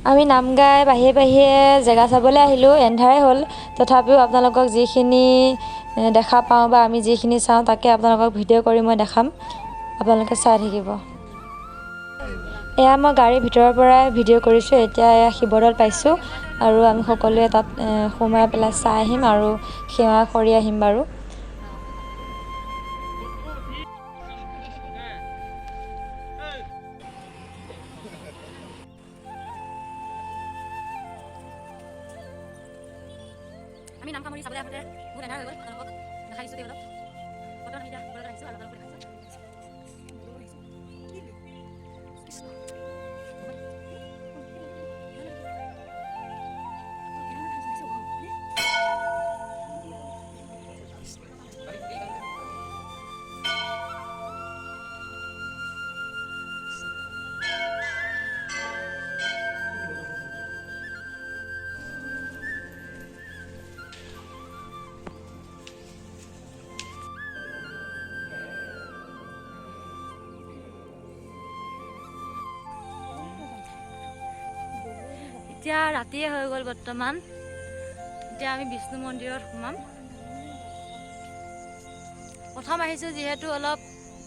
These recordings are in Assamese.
আমি নাম গাই বাহিৰে বাহিৰে জেগা চাবলৈ আহিলোঁ। এন্ধাৰে হ'ল, তথাপিও আপোনালোকক যিখিনি দেখা পাওঁ বা আমি যিখিনি চাওঁ, তাকে আপোনালোকক ভিডিঅ' কৰি মই দেখাম। আপোনালোকে চাই থাকিব। এয়া মই গাড়ীৰ ভিতৰৰ পৰাই ভিডিঅ' কৰিছোঁ। এতিয়া এয়া শিৱদৌল পাইছোঁ আৰু আমি সকলোৱে তাত সোমাই পেলাই চাই আহিম আৰু সেৱা কৰি আহিম বাৰু। আমি নাম সামৰি চাবলৈ আহোঁতে বহুত এন্ধাৰ হৈ গ'ল। আপোনালোকক দেখাই দিছোঁ দেই অলপ। বৰ্তমান আমি এতিয়া ঘৰত আহিছোঁ আৰু আপোনালোকক দেখাইছোঁ। কৃষ্ণ। এতিয়া ৰাতিয়ে হৈ গ'ল বৰ্তমান। এতিয়া আমি বিষ্ণু মন্দিৰত সোমাম। প্ৰথম আহিছোঁ যিহেতু অলপ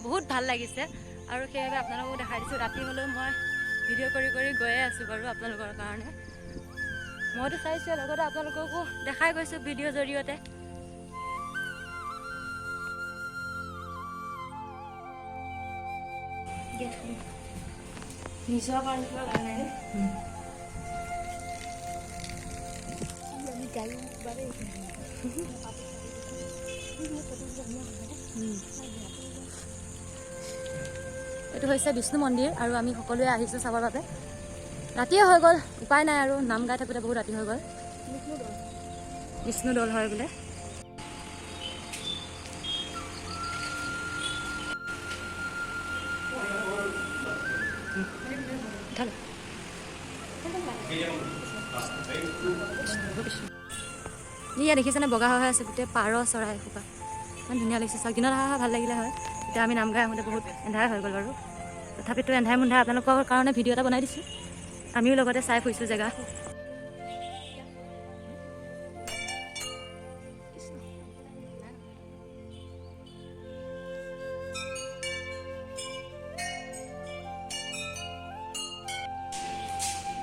বহুত ভাল লাগিছে আৰু সেইবাবে আপোনালোককো দেখাই দিছোঁ। ৰাতি হ'লেও মই ভিডিঅ' কৰি কৰি গৈয়ে আছোঁ বাৰু আপোনালোকৰ কাৰণে। মইতো চাইছোঁ, লগতে আপোনালোককো দেখাই গৈছোঁ ভিডিঅ'ৰ জৰিয়তে। নিজৰ কাৰণে। এইটো হৈছে বিষ্ণু মন্দিৰ আৰু আমি সকলোৱে আহিছোঁ চাবৰ বাবে। ৰাতিয়ে হৈ গ'ল, উপায় নাই আৰু। নাম গাই থাকোঁতে বহুত ৰাতি হৈ গ'ল। বিষ্ণু দৌল হয় বোলে। উঠালো। ইয়াত দেখিছেনে, বগা হৈ আছে গোটেই পাৰ চৰাই এসোপা। ইমান ধুনীয়া লাগিছে চাওক। দিনত অহা ভাল লাগিলে হয়। এতিয়া আমি নাম গাই আহোঁতে বহুত এন্ধাৰ হৈ গ'ল বাৰু। তথাপিতো এন্ধাৰ মুন্ধাৰ আপোনালোকৰ কাৰণে ভিডিঅ' এটা বনাই দিছোঁ। আমিও লগতে চাই ফুৰিছোঁ জেগা।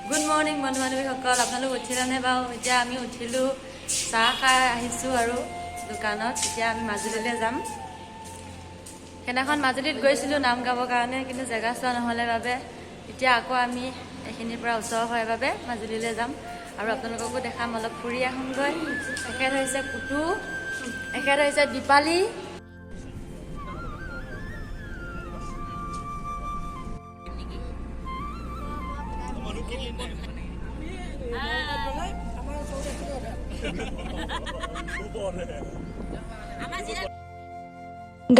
গুড মৰ্ণিং বন্ধু বান্ধৱীসকল। আপোনালোক উঠিলেনে বাৰু? এতিয়া আমি উঠিলোঁ, চাহ খাই আহিছোঁ আৰু দোকানত। এতিয়া আমি মাজুলীলৈ যাম। সেইদিনাখন মাজুলীত গৈছিলোঁ নাম গাবৰ কাৰণে, কিন্তু জেগা চোৱা নহ'লে বাবে এতিয়া আকৌ আমি এইখিনিৰ পৰা ওচৰ হয় বাবে মাজুলীলৈ যাম আৰু আপোনালোককো দেখাম। অলপ ফুৰি আহোঁগৈ। এখেত হৈছে কুটু, এখেত হৈছে দীপালী।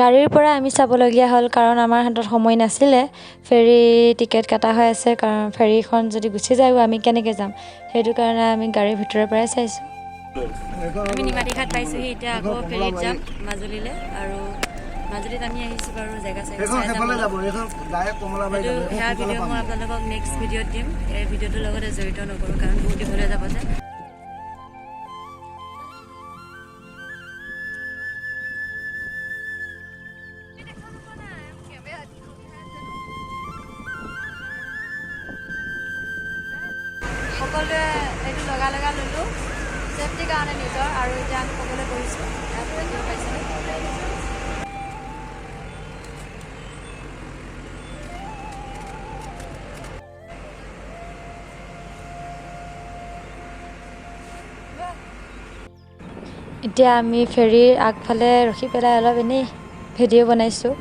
গাড়ীৰ পৰা আমি চাবলগীয়া হ'ল, কাৰণ আমাৰ হাতত সময় নাছিলে। ফেৰী টিকেট কটা হৈ আছে, কাৰণ ফেৰীখন যদি গুচি যায়গৈ আমি কেনেকৈ যাম? সেইটো কাৰণে আমি গাড়ীৰ ভিতৰৰ পৰাই চাইছোঁ। আমি নিমাতীঘাট পাইছোঁহি। এতিয়া আকৌ ফেৰীত যাম মাজুলীলৈ আৰু মাজুলীত আমি আহিছোঁ বাৰু জেগা চাই এইখন চাই যাম সেইফালে অলপ। যাব, এইখন ডাইৰেক্ট কমলাবাৰী সেইটো যাব। এইখন সেয়া সোনকালে ভিডিঅ' মই পাম। আপোনালোকক নেক্সট ভিডিঅ'ত দিম। এই ভিডিঅ'টোৰ লগতে জড়িত নকৰোঁ, কাৰণ বহুত দীঘলীয়া যাব যে। সকলোৱে এইটো লগা লগা ল'লোঁ ছেফটিৰ কাৰণে নিজৰ। আৰু এতিয়া আমি সকলোৱে বহিছোঁ ইয়াত, দেখিব পাইছেনে? এতিয়া আমি ফেৰীৰ আগফালে ৰখি পেলাই অলপ এনেই ভিডিঅ' বনাইছোঁ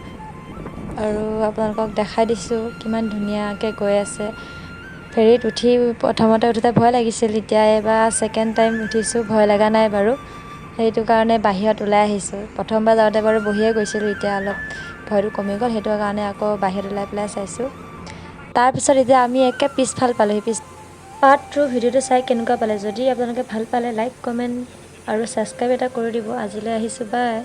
আৰু আপোনালোকক দেখাই দিছোঁ কিমান ধুনীয়াকৈ গৈ আছে। ফেৰীত উঠি প্ৰথমতে উঠোঁতে ভয় লাগিছিল। এতিয়া এইবাৰ ছেকেণ্ড টাইম উঠিছোঁ, ভয় লগা নাই বাৰু। সেইটো কাৰণে বাহিৰত ওলাই আহিছোঁ। প্ৰথমবাৰ যাওঁতে বাৰু বহিয়ে গৈছিলোঁ। এতিয়া অলপ ভয়টো কমি গ'ল, সেইটো কাৰণে আকৌ বাহিৰত ওলাই পেলাই চাইছোঁ। তাৰপিছত এতিয়া আমি একে পিছফাল পালোহি। পিছ পাৰ্ট 2 ভিডিঅ'টো চাই কেনেকুৱা পালে? যদি আপোনালোকে ভাল পালে, লাইক, কমেণ্ট আৰু ছাবস্ক্ৰাইব এটা কৰি দিব। আজিলৈ আহিছোঁ, বাই।